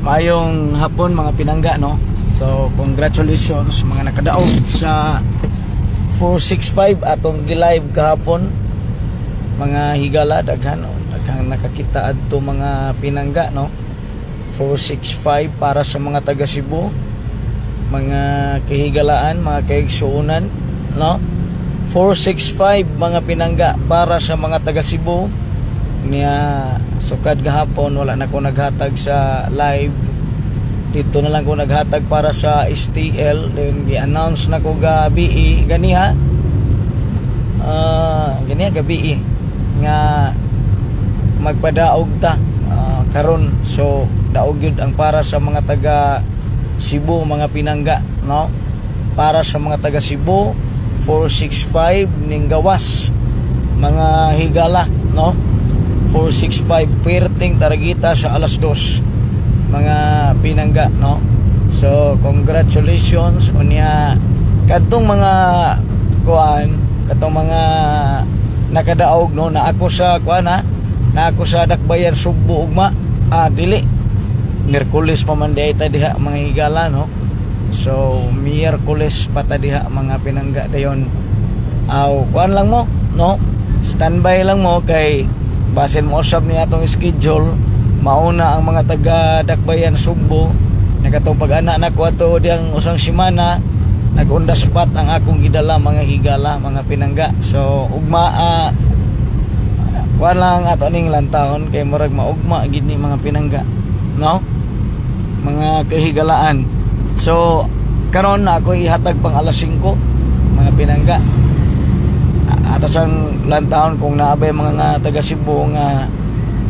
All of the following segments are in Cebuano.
Maayong hapon, mga pinangga, no. So congratulations mga nakadaog sa 465 atong gi-live kahapon, mga higala. Daghan, no? Daghang nakakita adto, mga pinangga, no. 465 para sa mga taga Cebu, mga kahigalaan, mga kaigsuonan, no. 465, mga pinangga, para sa mga taga Cebu niya. Sukad gahapon wala na ko naghatag sa live. Dito na lang ko naghatag para sa STL. Then gi-announce na ko gabi ganiha, ganiha gabi nga magpadaog ta karon. So daog yun ang para sa mga taga Cebu, mga pinangga, no. Para sa mga taga Cebu, 465 ning gawas, mga higala, no. 465 perting targita sa alas 2, mga pinangga, no. So congratulations. Unya kadtong mga kuan, katong mga nakadaog, no, na ako sa kuan ha, na ako sa Dakbayan Sugbo ugma. Ah, dili, Miyerkules pa man diay ta diha, mga higala, no. So Miyerkules pa ta diha, mga pinangga. Dayon aw kuan lang mo, no, standby lang mo kay basin mo usab niya atong schedule. Mauna ang mga taga Dakbayan Sugbo. Nakatong pag-ana na ko ato diyang usang semana, nag on the spot ang akong gidala, mga higala, mga pinangga. So ugma, kuan lang ato ning lantahon kay murag maugma gid ni, mga pinangga, no, mga kahigalaan. So karon ako ihatag pang alas 5, mga pinangga. Ato sang lantahon kung naabay mga nga taga Cebu nga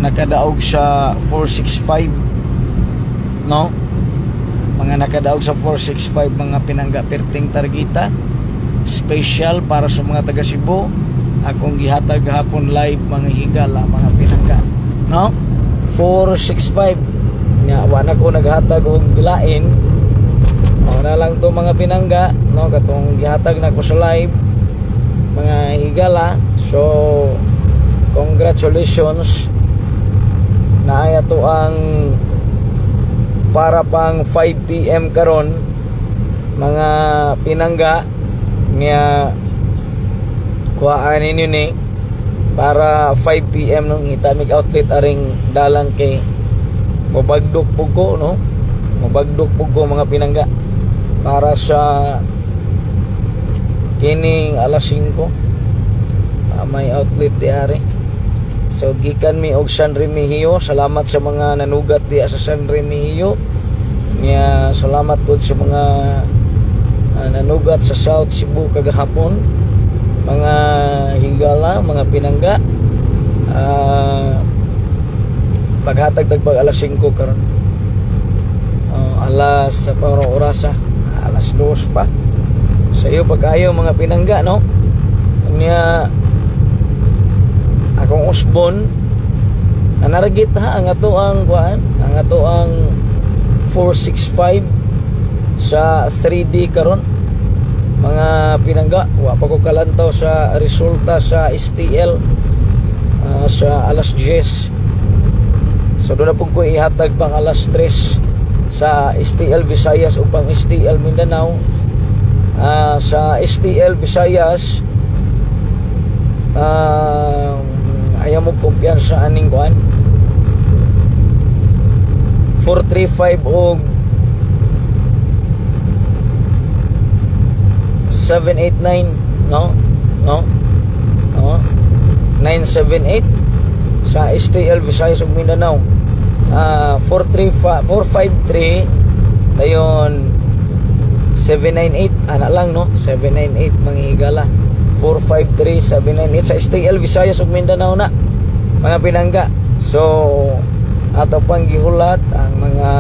nakadaog sa 465, no. Mga nakadaog sa 465, mga pinangga, perting targita, special para sa mga taga Cebu akong gihatag hapon live, mga higala, mga pinangga, no. 465 nga wa na ko naghatag og lain. Mao na lang to, mga pinangga, no, katong gihatag na ko sa live, mga higala. So congratulations naaya to ang para pang 5 PM karon, mga pinangga, nga kuhaan ninyo ni para 5 PM nung itamig outlet aring dalang kay mabagdok po ko, no. Mabagdok po ko, mga pinangga, para sa kining alas 5. May outlet diari. So gikan mi og San Remigio. Salamat sa mga nanugat diya sa San Remigio nya. Salamat pod sa mga nanugat sa South Cebu kagahapon, mga higala, mga pinangga. Paghatag tag pag alas 5 karon. Alas sa paro orasa, alas 2 pa. Sa iyo pag-ayo, mga pinangga, no. Nya akong usbon nanaragit ha ang ato ang kuan, ang ato ang 465 sa 3D karon, mga pinangga. Wa pa ko kalantaw sa resulta sa STL sa alas 10. So doon na po ko ihatag pang alas 3 sa STL Visayas o pang STL Mindanao. Sa STL Visayas, ayaw mo kumpiyansa aning kuan, 435 og 789, no, no, 978 sa STL Visayas ug Mindanao. 435, 453, dayon 798, ana lang, no. 798, mga higala. 453 798 sa STL Visayas ug Mindanao na, mga pinangga. So ato pang gihulat ang mga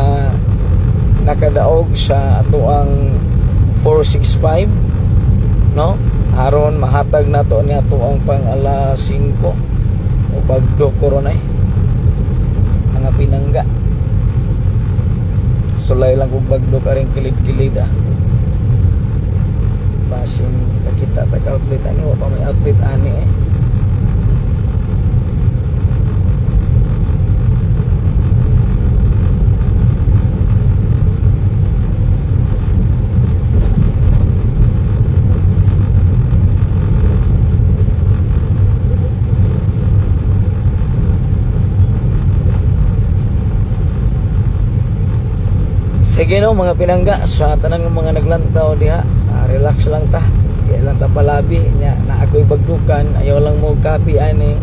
nakadaog sa ato ang 465, no, aron mahatag nato ni ato ang pang alas 5 o bagdo ko ron ay, mga pinangga. Sulay lang kog bagdo karing kilid-kilid ah. Basin kakita tag outlet ani. Wa pa may outlet ani eh. Sige no, mga pinangga, sa tanan ng mga naglantaw diha, relax lang ta. Di lang ta palabi nya na ako'y bagdukan, ayaw lang mo kapi ani.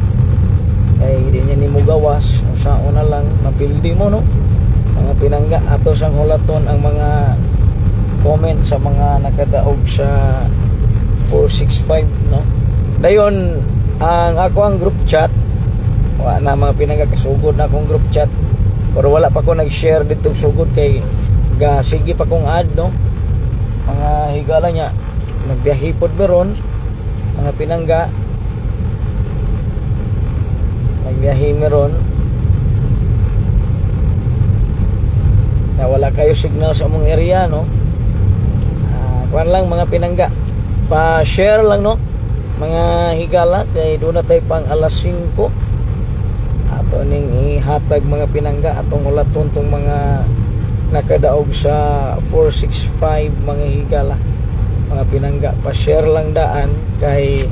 Kay di niya nimo gawas, unsaon na lang mapildi mo no. Mga pinangga, ato sang hulaton ang mga comment sa mga nakadaog sa 465 no. Dayon ang ako ang group chat, wa na mga pinangga, kasugod na akong group chat. Pero wala pa ko nag-share dito sugod kay ga sige pa kong add no. Mga higala niya nagbiyahe pod meron mga pinangga, nagbiyahe meron na wala kayo signal sa among area no. Kuan lang mga pinangga, pa-share lang no mga higala kay doon na tayo pang alas 5 ato ning ihatag mga pinangga atong ulaton tong mga nakadaog sa 465 mga higala mga pinangga. Pa-share lang daan kay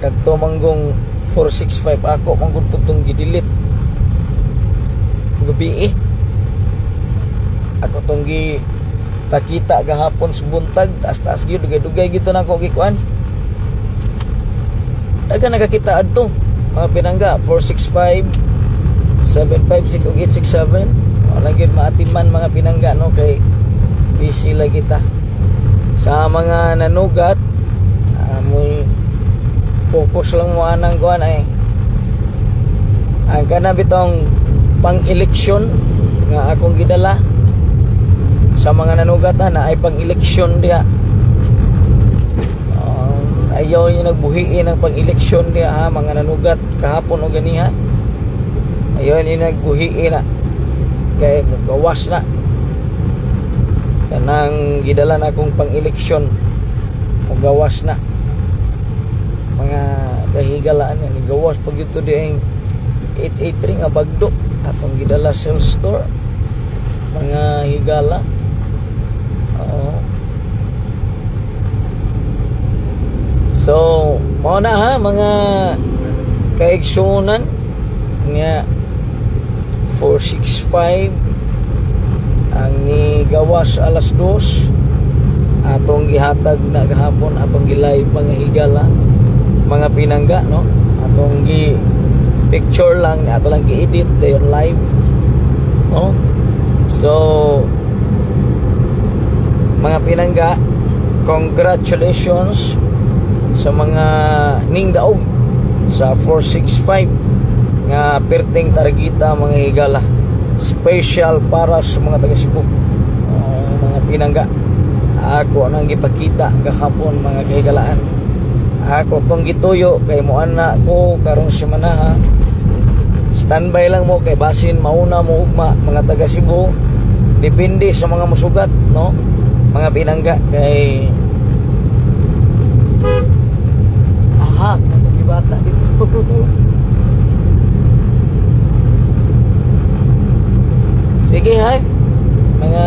kadto manggong 465 ako manggod pud tong gi-delete gabi eh. Ako tong gi pakita gahapon sa buntag, taas-taas gyud, dugay-dugay gyud to nako gikuan. Daghang nakakita adto mga pinangga, 465 756 ug 867. Wala gyud maatiman mga pinangga no kay busy lagi ta. Sa mga nanugat, moy focus lang mo anang kuan ay ang kana bitong pang-eleksyon nga akong gidala sa mga nanugat na ay pang-eleksyon diha. Ayaw niya nagbuhiin ang pang-eleksyon diha ha, mga nanugat kahapon o ganiha. Ayaw niya nagbuhiin na kay mugawas na kanang gidala na akong pang-eleksyon, mugawas na mga kahigalaan niya. Nigawas pag ito dieng 883 nga bagdo atong gidala sales store mga higala. Oo. So mao na ha mga kaigsunan nga 465 ang nigawas alas 2 atong gihatag na gahapon, atong gi-live mga higala mga pinangga no, atong gi picture lang, ato lang gi-edit dayon live no. So mga pinangga, congratulations sa mga ningdaog sa 465 nga perting targita mga higala, special para sa mga taga Cebu. Mga pinangga, ako nang gipakita gahapon mga kahigalaan. Ako tong gituyo kay moana ko karong semana ha. Standby lang mo kay basin mauna mo ugma mga taga Cebu, depende sa mga musugat no mga pinangga kay aha katong gibata dito. Sige ha mga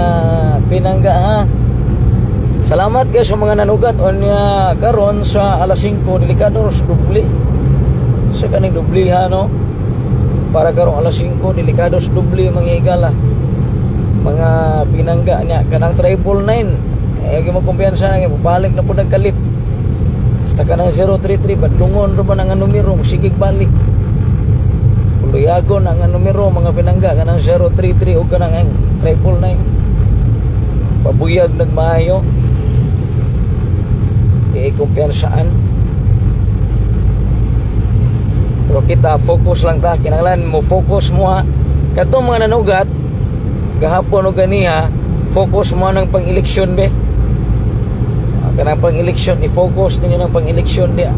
pinangga ha. Salamat kayo sa mga nanugat onya karon sa alas 5 delikado sa dubli. Sa kaning dubli ha no. Para karong alas 5 delikado sa dubli mga higala. Mga pinangga niya kanang 999 ay mo kumpiyansa na balik na pud nagkalit. Basta kanang 033 badlungon ra ba ang numero sige balik. Puluyagon ang numero mga pinangga kanang 033 ug kanang 999. Pabuyag nagmaayo. Di kumpiyansaan. Pero kita focus lang ta, kinahanglan mo focus mo ha. Katong mga nanugat gahapon o ganiha, focus mo ng pang-eleksyon be. Kanang pang-eleksyon, i-focus ninyo ng pang-eleksyon diya.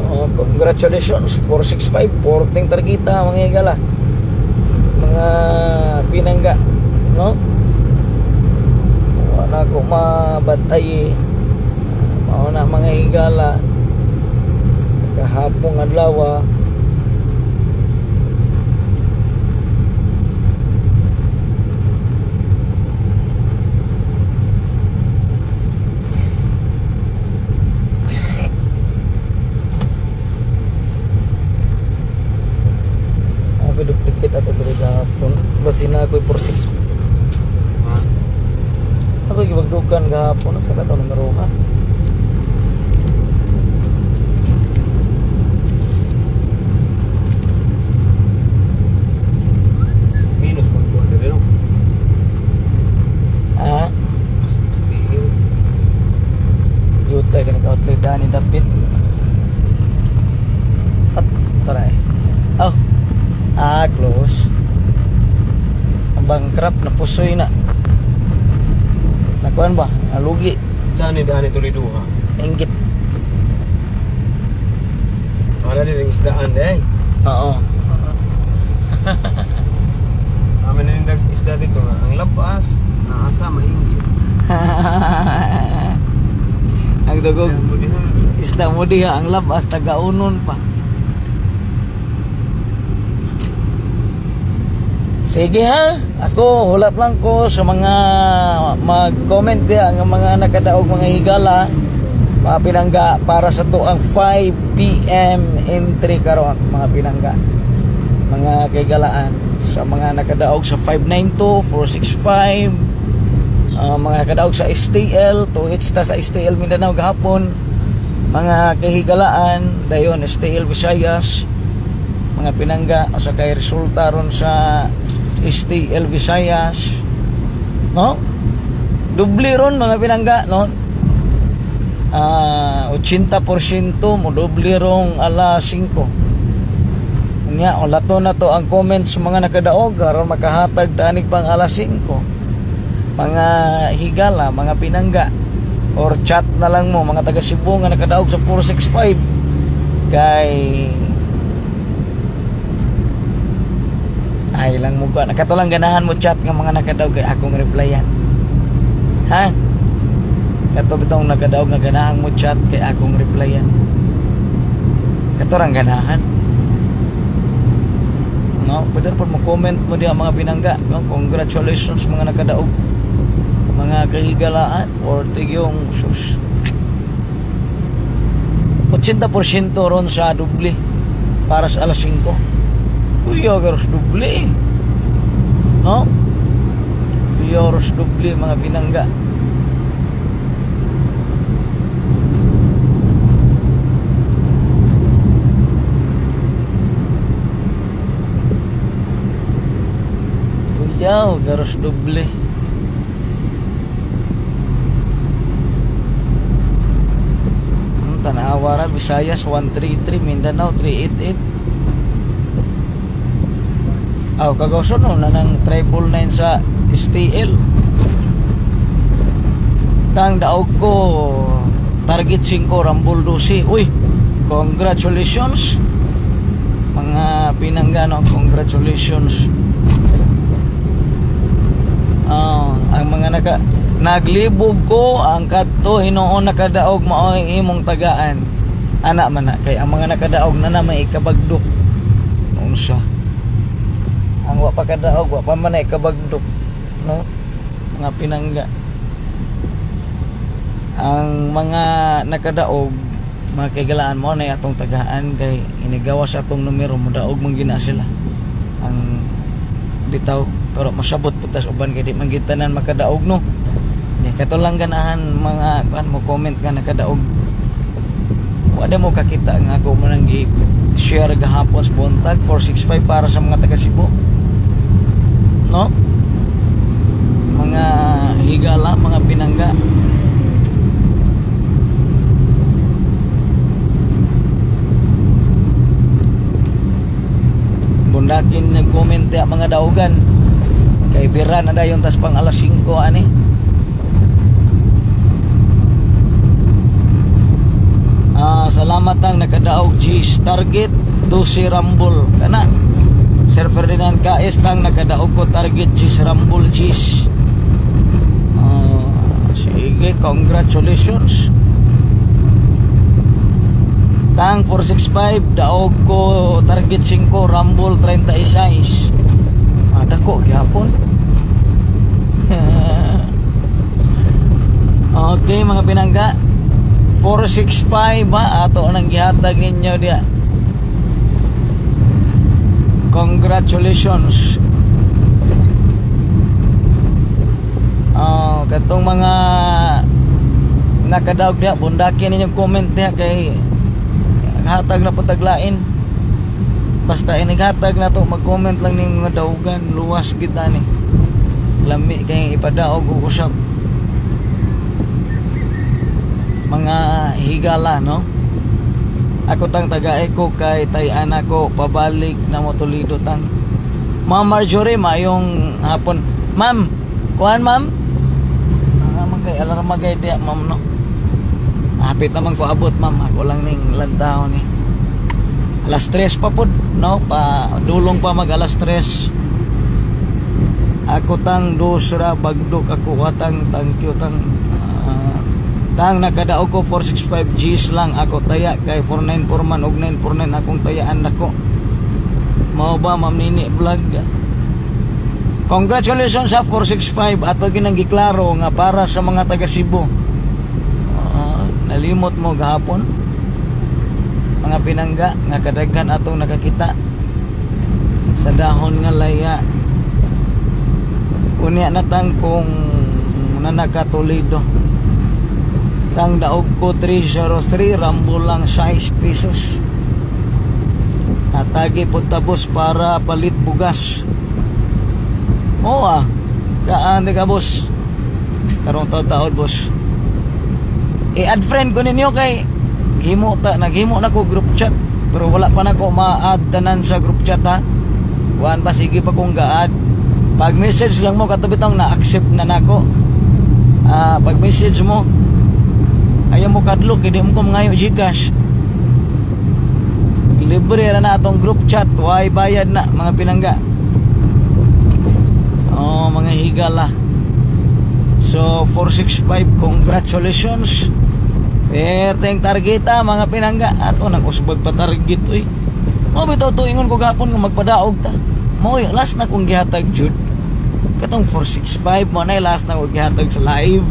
Oh, congratulations 465 porting targita mga higala. Mga pinangga no. Wala ko mabatay. Mao na mga higala kahapong adlaw. Ako 46. Ha? Ako gibagdukan gahapon sa kato numero ha. Minus pagkuha diri no. Ah, STL. jutay ka nag-outlet ni dapit. At tara eh. Oh. Ah, close. Ang bankrupt na pusoy na. Nakuan ba? Nalugi. Saan ni daan ito duha? Inggit. Ana din isdaan day. Oo. Amin na yung isda dito nga. Ang labas, naasa mainggit. Ang dugog. Isda mo diha. Isda mo diha ang labas tagaunon pa. Sige ha, ako hulat lang ko sa mga mag-comment diha ang mga nakadaog mga higala, mga pinangga, para sa to ang 5 PM entry karon mga pinangga, mga kaigalaan sa mga nakadaog sa 592, 465, mga nakadaog sa STL, 2 hits ta sa STL Mindanao gahapon, mga kahigalaan, dayon STL Visayas, mga pinangga, sa kay resulta ron sa STL Visayas, no? Dubli ron mga pinangga, no? 80% mo dubli rong alas 5. Nya, ulato na to ang comments sa mga nakadaog aron makahatag tanig pang alas 5. Mga higala, mga pinangga, or chat na lang mo mga taga Cebu nga nakadaog sa 465 kay ay lang mo ba nakatulang ganahan mo chat nga mga nakadaog kay akong replyan. Ha? Kato bitong nakadaog nga ganahan mo chat kay akong replyan. Kato rang ganahan. No, pwede po mo comment mo diha mga pinangga, no? Congratulations mga nakadaog, mga kahigalaan or tigyong sus. 80% ron sa dubli para sa alas 5. Uy, oros dubli. No? Uy, oros dubli mga pinangga. Yaw, garos doble. Tanawa ra Visayas 133, Mindanao 388. Aw, kagawson no na nang 999 sa STL. Tang daog ko target 5 Rambol 12. Uy, congratulations mga pinanggano, congratulations. Ang mga naglibog ko ang kadto hinuon nakadaog maoy imong tagaan. Ana man na kay ang mga nakadaog na na may ikabagdok. Unsa? Ang wa pa kadaog wa pa man na ikabagdok, no? Mga pinangga. Ang mga nakadaog mga kaigalaan mo na atong tagaan kay inigawas atong numero modaog man gina sila. Ang bitaw pero masabot putas uban kay di man gitanan makadaog, no. Di kato lang ganahan mga kuan mo comment ka nakadaog. Wa mo kakita nga ako mo nang gi-share gahapon sa buntag 465 para sa mga taga Cebu, no? Mga higala, mga pinangga. Bundakin nag-comment ya mga daugan kay bira na dayon tas pang alas 5 ani. Salamat ang nakadaog G's target 12 Rambol kana. Sir Ferdinand KS tang nakadaog ko target G's Rambol G's. Sige, congratulations. Tang 465 daog ko target 5 Rambol 36. Dako gyapon. Okay mga pinangga, 465 ba ato nang gihatag ninyo diha. Congratulations. Katong mga nakadaog diha, bundakin ninyong comment diha kay hatag na pataglain. Basta inighatag na to, mag-comment lang ning mga daugan, luwas gid ni. Lami kay ipadaog og usab. Mga higala, no? Ako tang tagae ko kay tay-an ako pabalik na mo Toledo tang. Ma'am Marjorie, maayong hapon. Ma'am, kuan ma'am? Man kay alarma gay diya ma'am, no. Hapit naman ko abot ma'am, ako lang ning lantaw ni. Alas 3 pa pod, no? Pa dulong pa mag alas 3. Ako tang dosra bagdok ako atang thank you tang tang nakadaog ko 465 Gs lang ako taya kay 494 man og 949 akong tayaan nako. Mao ba Ma'am Nini vlog? Congratulations sa 465, ato ginang giklaro nga para sa mga taga Cebu. Nalimot mo gahapon mga pinangga nga kadaghan atong nakakita sa dahon nga laya. Unya na tang kung nanakatulido. Tang daog ko 303 rambo lang 6 pesos. Atagi po tabos para palit bugas. Oo kaan di ka boss. Karong taod-taod boss. I-add friend ko ninyo kay himo ta, naghimo na ko group chat pero wala pa na ko ma-add tanan sa group chat ha. Kuan pa sige pa kong ga-add. Pag message lang mo katubitong na-accept na nako. Pag message mo ayaw mo kadlok hindi mo ko mangayo GCash. Libre ra na atong group chat, way bayad na mga pinangga. Oh, mga higala. So 465, congratulations. Perteng targeta mga pinangga. Ato nang usbag pa target oy. Mo bitaw to ingon ko gapon nga magpadaog ta. Mo last na kong gihatag jud. Katong 465 mo na last na kong gihatag sa live.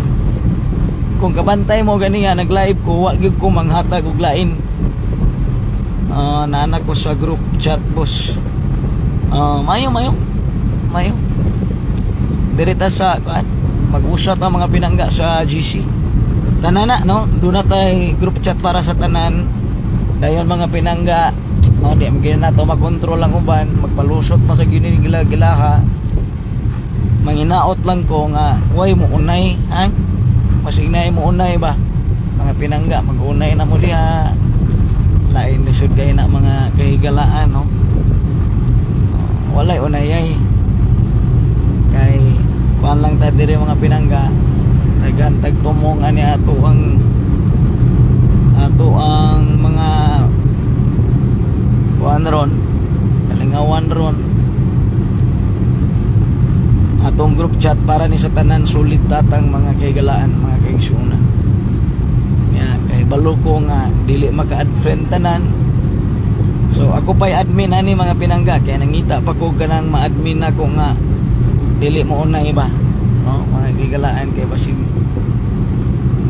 Kung kabantay mo gani nga nag-live ko, wa gyud ko manghatag og lain. Naanak ko sa group chat boss. Mayo mayo. Mayo. Direta sa kuan, mag-usap ang mga pinangga sa GC. Tanan na, no? Doon na tay group chat para sa tanan. Dayon mga pinangga, no, di man na to makontrol ang uban, magpalusot pa sa gini gila-gilaha. Manginaot lang ko nga way mo unay, ha? Masignay mo unay ba? Mga pinangga, mag-unay na mo diha. Lain lisod kay na mga kahigalaan, no? Walay unay ay. Kay kuan lang ta diri mga pinangga. Daghan tag tumong ani ato ang mga kuan ron, kalingawan ron. Atong group chat para ni sa tanan sulit tatang mga kahigalaan, mga kaigsuonan. Ya, kay balo ko nga dili maka-add friend tanan. So ako pa'y admin ani mga pinangga, kaya nangita pa ko kanang ma-admin nako nga dili mo una iba, no, mga kahigalaan, kay basig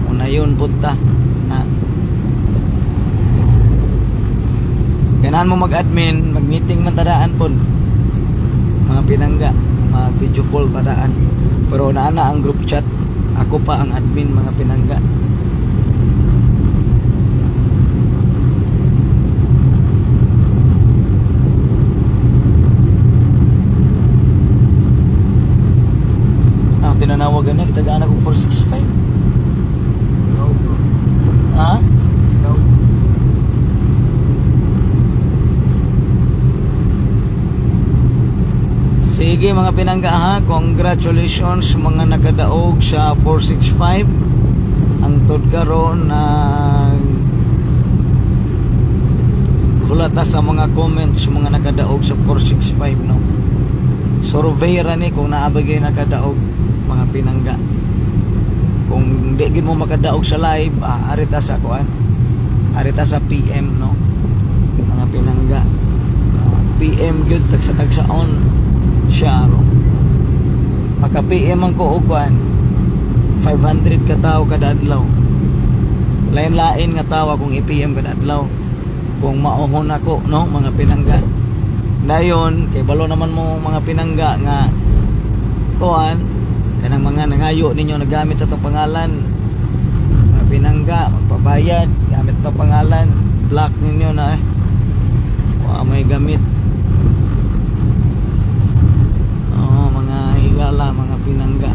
una yun punta na ganahan mo mag-admin, mag-meeting man tadaan pon mga pinangga, mag video call tadaan, pero naana ang group chat, ako pa ang admin mga pinangga. Tinanawagan niya, kitagaan akong 465. Ha? Sige mga pinangga ha, congratulations mga nakadaog sa 465. Ang tod karon nag hulata sa mga comments mga nakadaog sa 465, no. Survey ra ni kung naabagay nakadaog mga pinangga. Kung di gid mo makadaog sa live, arita sa kuan, arita sa PM, no, mga pinangga. PM gyud tagsa-tagsaon siya ro. Maka PM ang ko og kuan 500 ka tawo kada adlaw. Lain-lain nga tawo akong i-PM kada adlaw kung maohon ako, no, mga pinangga. Dayon kay balo naman mo mga pinangga nga kuan Kanang mga nangayo ninyo nagamit sa atong pangalan, mga pinangga, magpabayad, gamit pa pangalan, block ninyo na eh. Wa may gamit. Oo, mga higala, mga pinangga.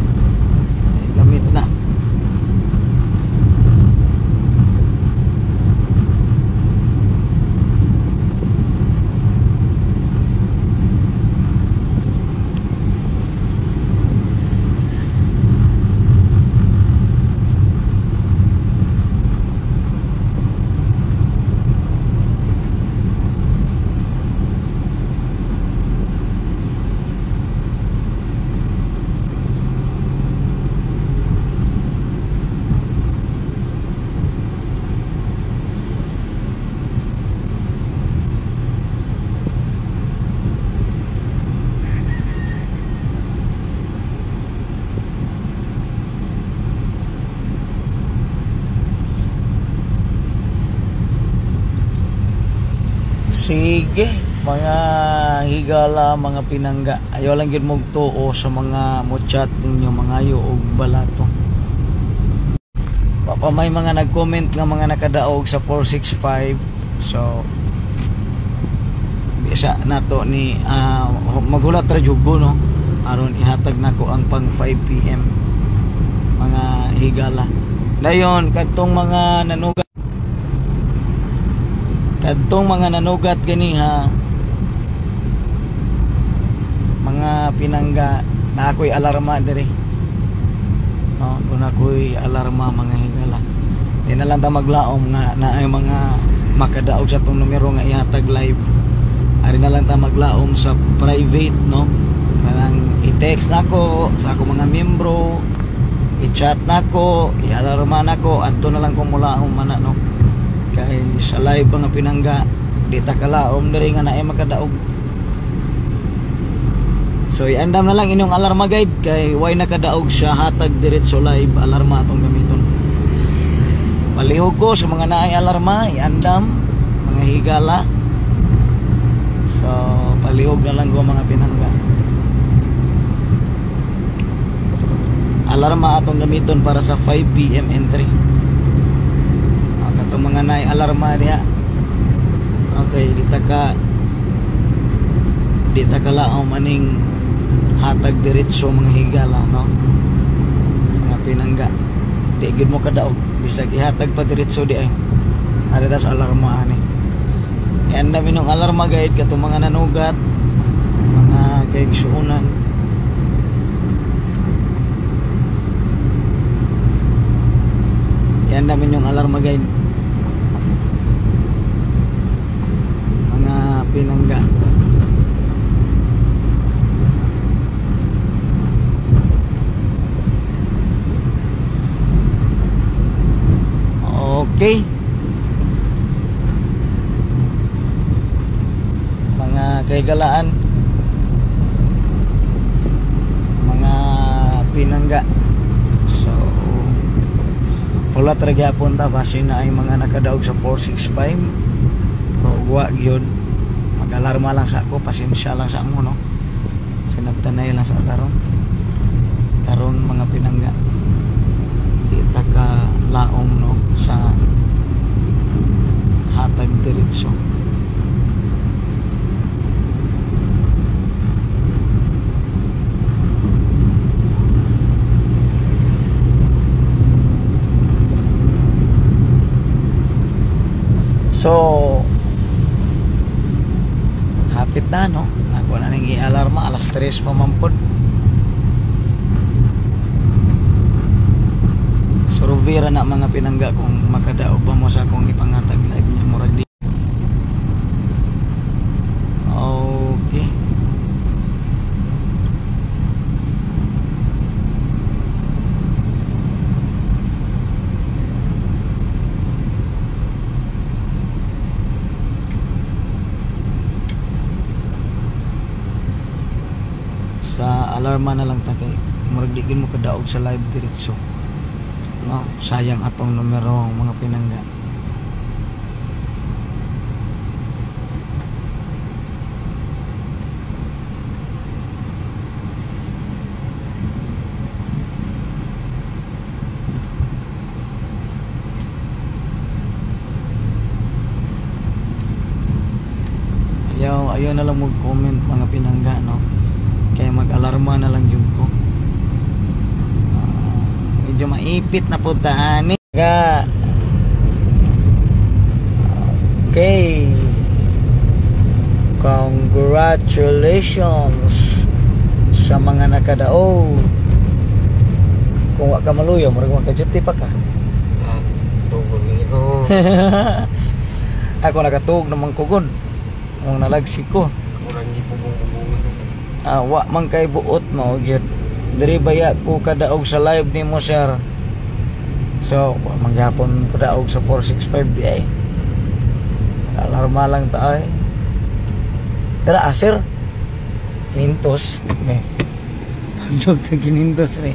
Ay, gamit na. Sige, mga higala, mga pinangga. Ayaw lang gyud mog tuo sa mga mo-chat ninyo, mga ayo og balato. Pa may mga nag-comment nga mga nakadaog sa 465. So bisa nato ni maghulat ra jud ko, no, aron ihatag nako ang pang 5 PM mga higala. Dayon kadtong mga nanugat, kadtong mga nanugat ganiha mga pinangga, na ako'y alarma diri. No, kung ako'y alarma mga higala. Di na lang ta maglaom nga naay mga makadaog sa atong numero nga ihatag live. Ari na lang ta maglaom sa private, no. Kanang i-text nako sa ako mga miyembro, i-chat nako, i-alarma nako, adto na lang ko mulaom ana, no. Kay sa live mga pinangga, di ta kalaom diri nga naay makadaog. So iandam na lang inyong alarma guide kay way nakadaog siya hatag diretso live alarma atong gamiton. Palihog ko sa mga naay alarma, iandam mga higala. So palihog na lang ko mga pinangga. Alarma atong gamiton para sa 5 PM entry. Katong mga naay alarma diha. Okay, di ta kalaom aning hatag diretso mga higala, no, mga pinangga. Di gid mo kadaog bisag ihatag pa diretso di ay ari ta sa alarma ani. Iandam inyong alarma guide katong mga nanugat, mga kaigsuonan. Iandam inyong alarma guide mga pinangga. Okay, mga kaigalaan, mga pinangga. So pula ra gyapon ta basin na ay mga nakadaog sa 465. Pero wa gyud, mag-alarma lang sa ako, pasensya lang sa amo, no. Sinabtanay lang sa karon. Karon mga pinangga, di ta ka laom, no, sa hatag diretso. So hapit na, no, ako na ning i-alarma, alas 3 pa man pod. Survey ra na mga pinangga kung makadaog pa mo sa akong ipangatag live niya, murag di. Okay. Sa alarma na lang ta kay murag di gid mo kadaog sa live diretso. No, sayang atong numero mga pinangga. Ayaw, ayaw na lang mag-comment, mga pinangga, no? Kaya mag-alarma na lang yun ko. Medyo maipit na po daan. Okay. Congratulations sa mga nakadaog. Kung wa ka maluyo, murag maka-duty pa ka. Ah, tugol ni ko. Ako nakatuog naman ko gun. Ang nalagsi ko. Murag gipugong-pugongan. Ah, wa man kay buot mo gyud. Diri baya ko kadaog sa live nimo, sir. So, wa man gihapon ko daog sa 465 di ay. Alarma lang ta ay. Tara, ah, sir. Kinintos. Eh. Pagdog ta kinintos eh.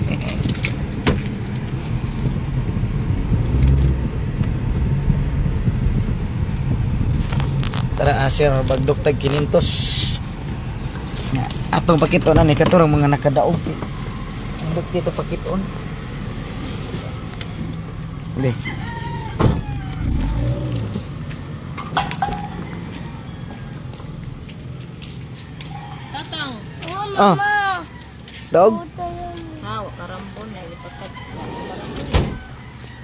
Tara, ah, sir, bagdok tag kinintos. Nga, atong pakito na ni katurang mga nakadaog. Ang dito pakiton. Uli. Tatang. Oh, Ah. mama. Dog? Ha, wa karambon na ipatag.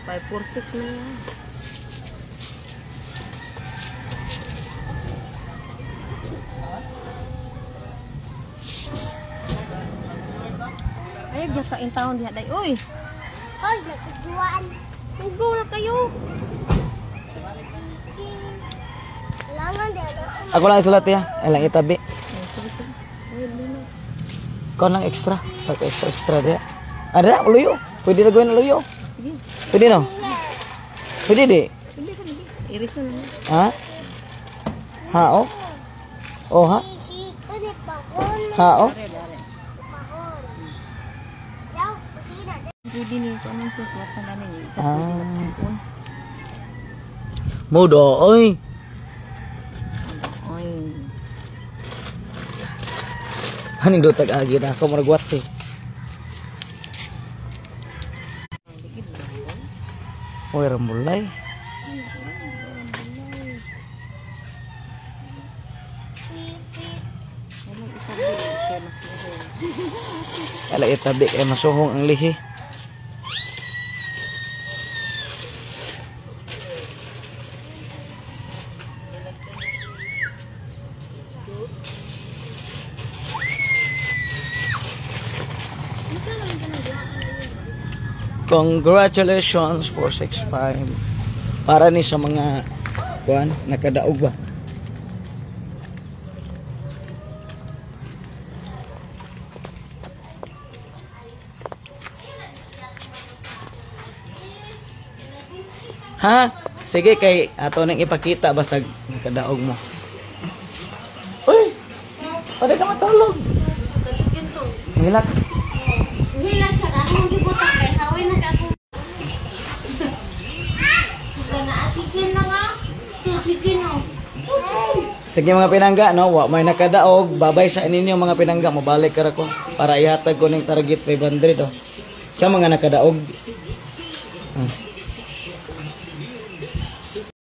546 na yan. Ay, gakain taon diha day. Uy, Hoy, nagkajuan. ugaw na kayo. Kailangan di ano. Ako lang isulat ya. Ay lang itabi. Ay, sige, sige. Uy, lino. Ikaw lang extra. Pag extra extra dia. Ada luyo. Pwede na gawin luyo. Sige. Pwede no? Pwede di. Pwede ka lagi. Iriso na. Ha? Ha oh? Oh ha? Si ni pahon. Ha oh? Dare, dare. Pahon. Daw, sige na. Pwede ni ito anong susuot na namin. Isa Ah. pwede magsiun. Mudo oy. Ay. Haning dotag agi na ako murag wate. Oy rambulay. Ala itabi kay masuhong ang lihi. Congratulations, 465. Para ni sa mga kuan nakadaog ba. Ha? Sige kay ato nang ipakita basta nakadaog mo. Uy! Pwede ka matulog. Ngilak. Hindi lang siya akong gibutang kay haway na ka ako. Na chicken na nga. Two chicken oh. Sige mga pinangga, no? Wa may nakadaog. Babay sa ninyo mga pinangga. Mabalik ka ra ko para ihatag ko ning target 500 oh. Sa mga nakadaog.